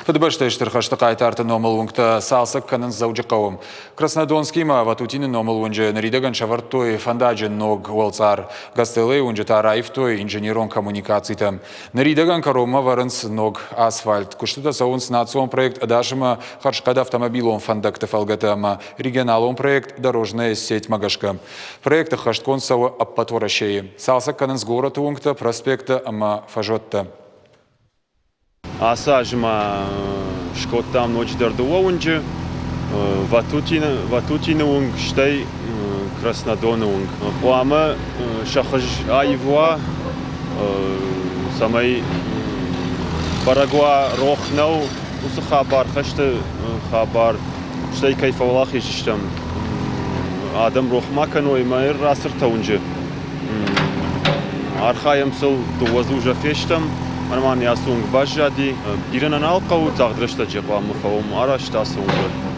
Фыдыбӕстӕйы Стыр хӕсты хъайтарты номыл уынгтӕ цалцӕг кӕнынц Дзӕуджыхъӕуы. Краснодонскимӕ Ватутины номыл уынджы ныридӕгӕн сӕвӕрдтой фӕндаджы ног уӕлцъар. Гастеллойы уынджы та раивтой инженерон коммуникацитӕ. Ныридӕгӕн кӕронмӕ вӕрынц ног асфальт. Куыстытӕ цӕуынц национ проект «Ӕдас ӕмӕ хӕрзхъӕд автомобилон фӕндӕгты» фӕлгӕты ӕмӕ регионалон проект «Дорожная сеть»-мӕ гӕсгӕ. Проект ӕххӕстгонд цӕуы ӕппӕт Уӕрӕсейы. Цалцӕг кӕнынц горӕты уынгтӕ, проспекттӕ ӕмӕ фӕзуӕттӕ. Ацы аз ма скодтам ноджыдӕр дыууӕ уынджы, Ватутины уынг, стӕй Краснодоны уынг. Хъуамӕ сӕ хуыз аив уа, цӕмӕй бӕрӕг уа, рох нӕу уыцы хабар, хӕсты хабар, стӕй кӕй фӕуӕлахиз стӕм. Адӕм рох ма кӕной ӕмӕ рацыртӕ уынджы. Архайӕм сыл, дыууӕ дзузӕ фестӕм, ӕмӕ ма нӕ ацы уынг баззади. Бирӕ нӕ нал хъӕуы, тагъд рӕстӕджы хъуамӕ фӕуӕм арӕзт ацы уынгы.